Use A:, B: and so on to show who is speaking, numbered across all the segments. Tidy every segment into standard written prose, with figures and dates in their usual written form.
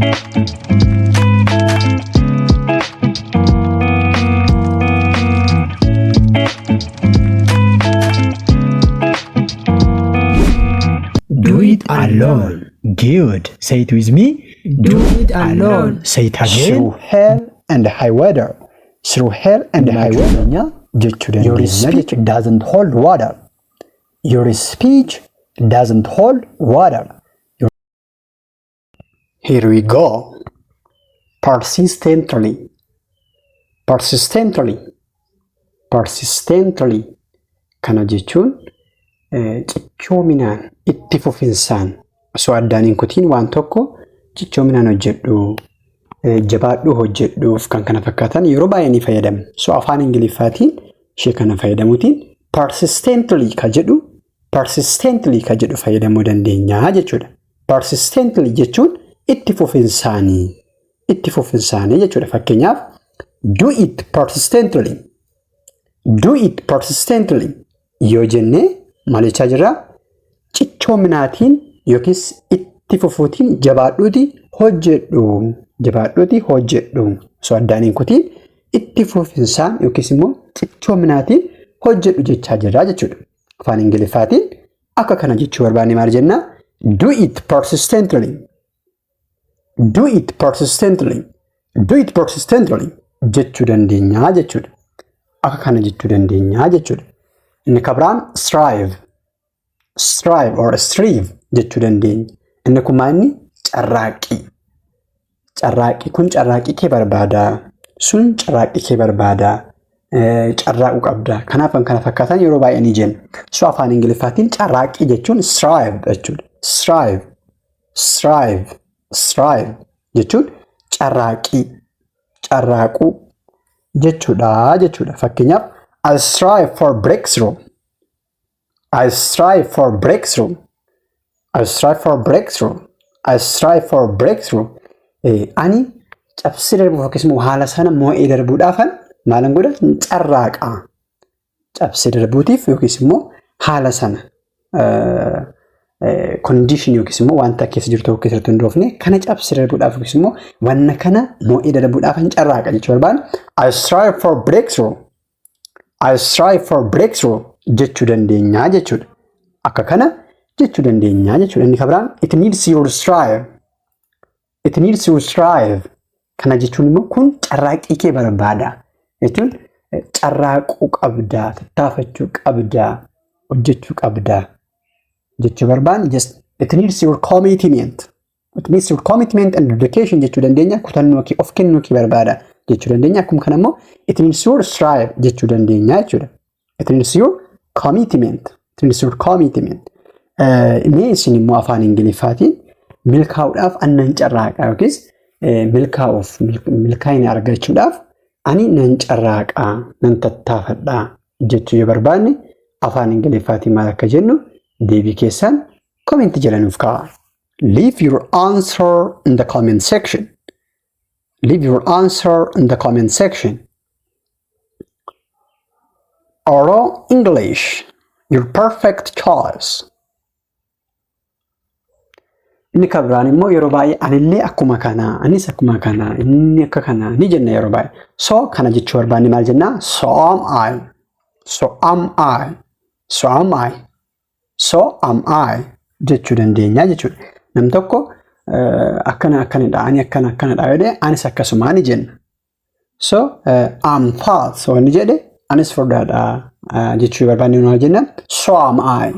A: Do it alone. Good. Say it with me.
B: Do it alone.
A: Say it again.
C: Through hell and high water. Through hell and high water. Jechuu
A: Your
C: dandeenya
A: speech
C: jechuudha. Doesn't hold water. Your speech doesn't hold water. Here we go. Persistently. Persistently. Persistently. Kana jechuun cichoominaan, itti fufinsaan, osoo addaan hin kutiin waan tokko cichoominaan hojjedhu, jabaadhuu hojjedhuuf kan kana fakkaatan yeroo baay'ee ni fayyadamna. So afaan Ingiliffaatiin ishee kana fayyadamuutiin persistently ka jedhu, persistently ka jedhu fayyadamuu dandeenya jechuudha. Persistently jechuun itti fufinsaanii, itti fufinsaanii jechuudha. Fakkeenyaaf, do it persistently, do it persistently yoo jennee maal jechaa jirra? Cichoominaatiin yookiis itti fufuutiin jabaadhuuti hojjedhu, jabaadhuuti hojjedhu, osoo addaan hin kutiin itti fufinsaan yookiis immoo cichoominaatiin hojjedhu jechaa jirra jechuudha. Afaan Ingiliffaatiin akka kana jechuu barbaanne maal jennaa? Do it persistently. Do it persistently. Do it persistently jechuu dandeenya jechuudha. Akka kana jechuu dandeenya jechuudha. Inni kan biraan strive. Strive or strive jechuu dandeenya. Inni kun maal inni? Carraaqqii. Carraaqqii, kun carraaqqii kee barbaada. Sun carraaqqii kee barbaada. Carraaquu qabda. Kanaaf kan kana fakkaatan yeroo baay'ee ni jenna. So afaan Ingiliffaatiin carraaqqii jechuun strive jechuudha. Strive. Strive. Strive jechuun carraaqqii. Carraaquu jechuudha jechuudha. Fakkeenyaaf, I strive for breakthrough. I strive for breakthrough. I strive for breakthrough. I strive for breakthrough. Ani cabsee darbuuf yookiis immoo haala sana moo'ee darbuudhaafan maalan godha? Carraaqa. Cabsee darbuutiif yookiis immoo haala sana, condition yookiis immoo wanta keessa jirtu tokko keessatti hundoofne kana cabsee darbuudhaaf yookiis immoo wanna kana moo'ee darbuudhaafan carraaqa jechuu barbaadu. I strive for breakthrough. I strive for breakthrough jechuu dandeenya jechuudha. Akka kana jechuu dandeenya jechuudha. Inni kan biraan it needs your strive. It needs your strive. Kana jechuun immoo kun carraaqqii kee barbaada. Jechuun carraaquu qabda, tattaafachuu qabda, hojjechuu qabda jechuu barbaanne just it needs your commitment. It needs your commitment and dedication jechuu dandeenya. Kutannoo kee, of kennuu kee barbaada jechuu dandeenya. Akkuma kana immoo it needs your strive jechuu dandeenya jechuudha. It needs your commitment. It needs your commitment. Mee isin immoo afaan Ingiliffaatiin milkaa'uudhaaf ani nan carraaqa yookiis milkaa'uuf, milkaa'ina argachuudhaaf ani nan carraaqa, nan tattaafadha jechuu yoo barbaanne afaan Ingiliffaatiin maal akka jennu deebii keessan comment jala nuuf kaa'a. Leave your answer in the comment section. Leave your answer in the comment section. Oro English, your perfect choice. Inni kan biraan immoo yeroo baay'ee anillee akkuma kana, anis akkuma kana, inni akka kana ni jenna yeroo baay'ee. So kana jechuu barbaanne maal jennaa? So am I. So am I. So am I. So am I jechuu dandeenya jechuudha. Nam tokko akkana akkanidha, ani akkana akkanadha yoo jedhe anis akkasumaa ni jenna. So I'm fat so inni jedhe anis furdaadha jechuu barbaanne maal jenna? So am I.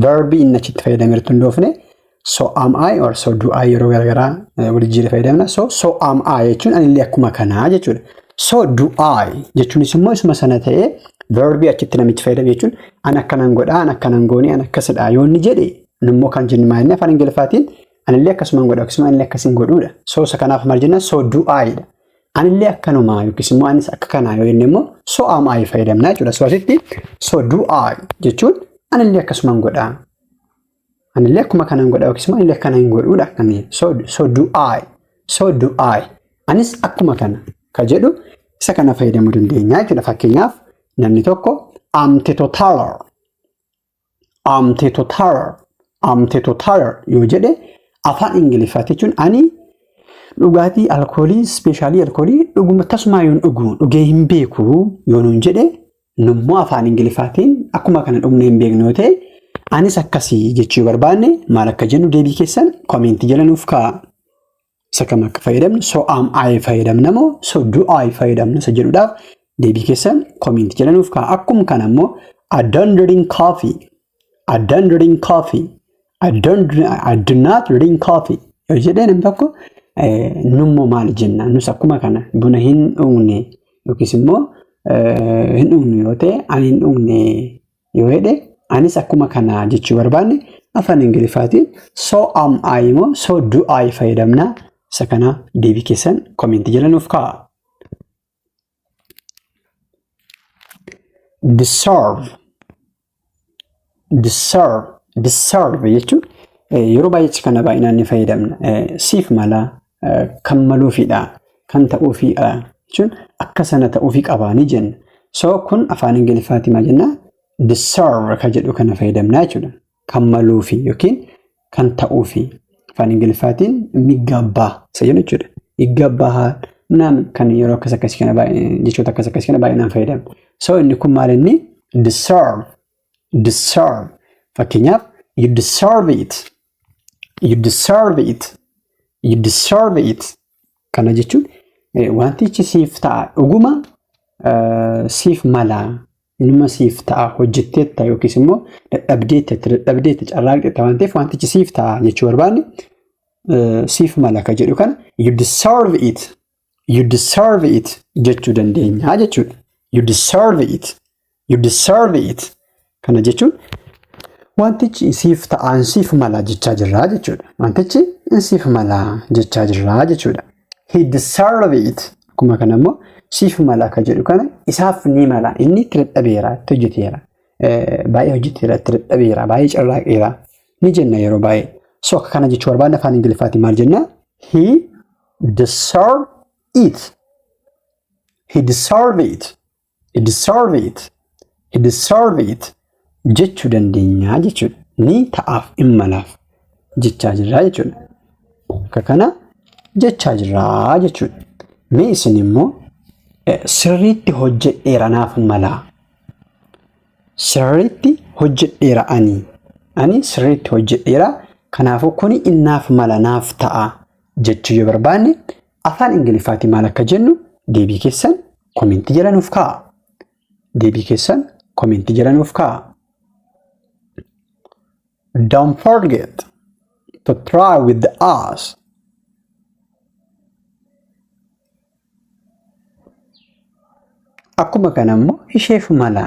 C: Verbii inni achitti fayyadameertu hundoofne so am I or so do I yeroo garaagaraa wal jijjiiree fayyadamna. So so am I jechuun anillee akkuma kanaa jechuudha. So do I jechuunis immoo isuma sana ta'ee verbii achitti namichi fayyadame jechuun an akkanan godhaa, an akkanan goonee, an akkasidha yoo inni jedhe immoo kan jennu maal inni afaan Ingiliffaatiin anillee akkasumaan godha yookiis immoo anillee akkasiin godhuudha. So isa kanaaf maal jenna? So do I dha. Anillee akkanumaa yookiis immoo anis akka kanaa yoo jenne immoo so am I fayyadamna jechuudha. So asitti so do I jechuun anillee akkasumaan godhaa. Anillee akkuma kanan godha yookiis immoo anillee akkana hin godhuudha. So do I. So do I. Anis akkuma kana ka jedhu isa kana fayyadamuu dandeenya jechuudha. Fakkeenyaaf, namni tokko I'm teetotaler. I'm teetotaler. I'm teetotaler yoo jedhe afaan Ingiliffaatti jechuun ani Dhugaatii alkoolii, especially alkoolii dhuguma tasumaa yoon dhugu, dhugee hin beeku yoo nuun jedhe, nummoo afaan Ingiliffaatiin akkuma kana dhugnee hin beeknu yoo ta'e, anis akkasii jechuu barbaanne maal akka jennu deebii keessan comment jala nuuf kaa'a. Isa kam akka fayyadamnu, so am I fayyadamna moo so do I fayyadamna isa jedhuudhaaf deebii keessan comment jala nuuf kaa'a. Akkuma kana immoo I don't drink coffee. I don't drink coffee. I do not drink coffee. Yoo jedhee namni tokko, nummoo maal jenna? Nus akkuma kana buna hin dhugne yookiis immoo hin dhugnu yoo ta'e, ani hin dhugne yoo jedhe, anis akkuma kana jechuu barbaanne afaan Ingiliffaatiin so am I moo so do I fayyadamna? Isa kana deebii keessan comment jala nuuf kaa'a. Deserve, deserve, deserve jechuun yeroo baay'ee kana baay'inaan ni fayyadamna. Siif mala, kan maluufidha, kan ta'uufidha jechuun akka sana ta'uufii qabaa ni jenna. So kun afaan Ingiliffaatiin maal jenna? Deserve kan jedhu kana fayyadamna jechuudha. Kan maluufi yookiin kan ta'uufi afaan Ingiliffaatiin migabbaa isa jennu jechuudha. Igabbaa naan kan yeroo akkas akkasii kana jechoota akkas akkasii kana baay'inaan fayyadamna. So inni kun maal inni? Deserve, deserve. Fakkeenyaaf, you deserve it, you deserve it, you deserve it. Kana jechuun wantichi siif ta'a, dhuguma siif mala, inuma siif ta'a, hojjetteetta yookiis immoo dadhabdeetta, itti dadhabdeetta, carraaqxeetta waan ta'eef wantichi siif ta'a jechuu barbaanne, siif mala ka jedhu kana you deserve it, you deserve it jechuu dandeenya jechuudha. You deserve it, you deserve it. Kana jechuun wantichi siif ta'an, siif mala jechaa jirraa jechuudha. Wantichi siif mala jechaa jirraa jechuudha. He deserve it. Akkuma kana immoo siif mala ka jedhu kana isaaf ni mala, inni itti dadhabeera, itti hojjeteera, baay'ee hojjeteera, itti dadhabeera, baay'ee carraaqeera ni jenna yeroo baay'ee. So akka kana jechuu barbaanne afaan Ingiliffaatiin maal jenna? He deserve it. He deserve it. He deserve it. He deserve it jechuu dandeenya jechuudha. Ni ta'aaf, in malaaf jechaa jirraa jechuudha. Akka kana jechaa jirraa jechuudha. Mee isin immoo sirriitti hojjedheera, naaf malaa. Sirriitti hojjedheera ani. Ani sirriitti hojjedheera. Kanaafuu kuni innaaf mala, naaf ta'a jechuu yoo barbaanne afaan Ingiliffaatiin maal akka jennu deebii keessan comment jala nuuf kaa'a. Deebii keessan comment jala nuuf kaa'a. Don't forget to try with us. Akkuma kana immoo isheef mala,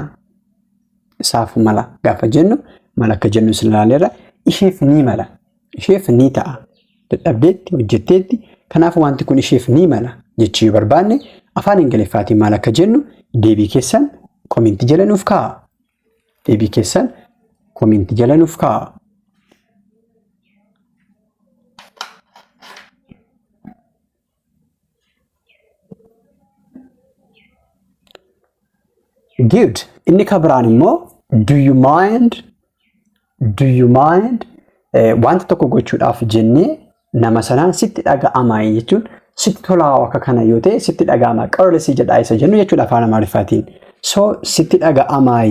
C: isaaf mala gaafa jennu maal akka jennu isin ilaaleerra. Isheef ni mala, isheef ni ta'a, dadhabdeetti, hojjetteetti, kanaaf wanti kun isheef ni mala jechuu yoo barbaanne afaan Ingiliffaatiin maal akka jennu deebii keessan comment jala nuuf kaa'a. Deebii keessan comment jala nuuf kaa'a. Good. Inni kan biraan immoo do you mind? Do you mind? Wanta tokko gochuudhaaf jennee nama sanaan sitti dhaga'amaa jechuun sitti tolaa, akka kana yoo ta'e sitti dhaga'ama, qarrisi jedhaa isa jennu jechuudha afaan Amaariffaatiin. So sitti dhaga'amaa,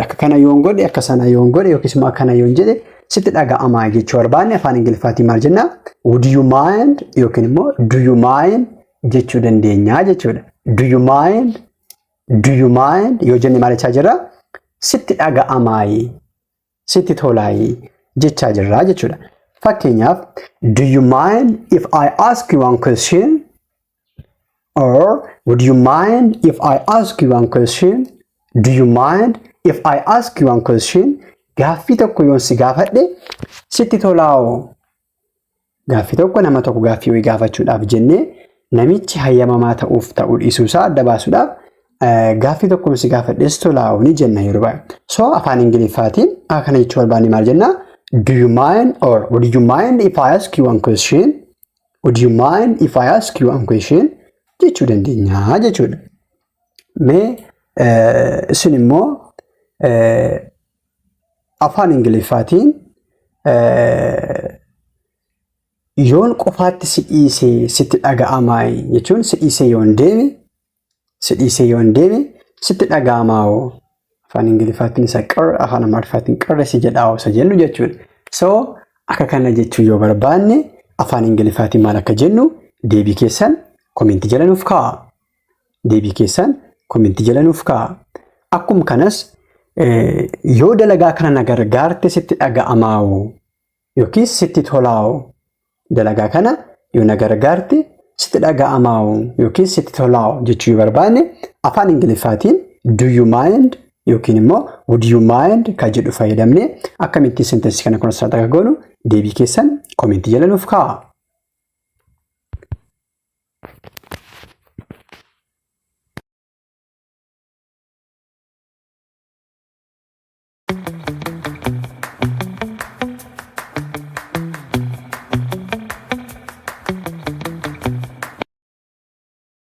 C: akka kana yoon godhe, akka sana yoon godhe yookiis immoo akkana yoon jedhe sitti dhaga'amaa jechuu barbaanne afaan Ingiliffaatiin maal jennaa? Would you mind yookiin immoo do you mind jechuu dandeenya jechuudha. Do you mind? Do you mind yoo jenne maal jechaa jirra? Sitti dhaga'amaa, sitti tolaayi jechaa jirra jechuudha. Fakkeenyaaf, do you mind if I ask you one question? Or would you mind if I ask you one question? Do you mind if I ask you one question? Gaaffii tokko yoon si gaafadhe sitti tolaa'oo? Gaaffii tokko, nama tokko gaaffii wayii gaafachuudhaaf jennee namichi hayyamamaa ta'uuf ta'uu dhiisuusaa adda baasuudhaaf gaaffii tokko si gaafadhes tolaa'oo ni jenna yeroo baay'ee. So afaan Ingiliffaatiin akkana jechuu barbaanne maal jennaa? Do you mind or would you mind if I ask you one question? Would you mind if I ask you one question? Jechuu dandeenya jechuudha. Mee isin immoo afaan Ingiliffaatiin Yoon qofaatti si dhiisee sitti dhaga'amaa jechuun si dhiisee yoon deeme sitti dhaga'amaa. Afaan Ingiliffaatiin isa qir, afaan Amaariffaatiin qirre si jedhaa isa jennu jechuudha. So akka kana jechuu yoo barbaanne afaan Ingiliffaatiin maal akka jennu deebii keessan commentii jala nuuf kaa'a. Deebii keessan commentii jala nuuf kaa'a. Akkuma kanas yoo dalagaa kana na gargaarte sitti dhaga'amaa yookiis sitti tolaa'u, dalagaa kana yoo na gargaarte sitti dhaga'amaa yookiis sitti tolaa'u jechuu yoo barbaanne afaan Ingiliffaatiin "do you mind" yookiin immoo "would you mind" kan jedhu fayyadamnee akkamittiin sentencii kana construct akka goonu deebii keessan commentii jala nuuf kaa'a.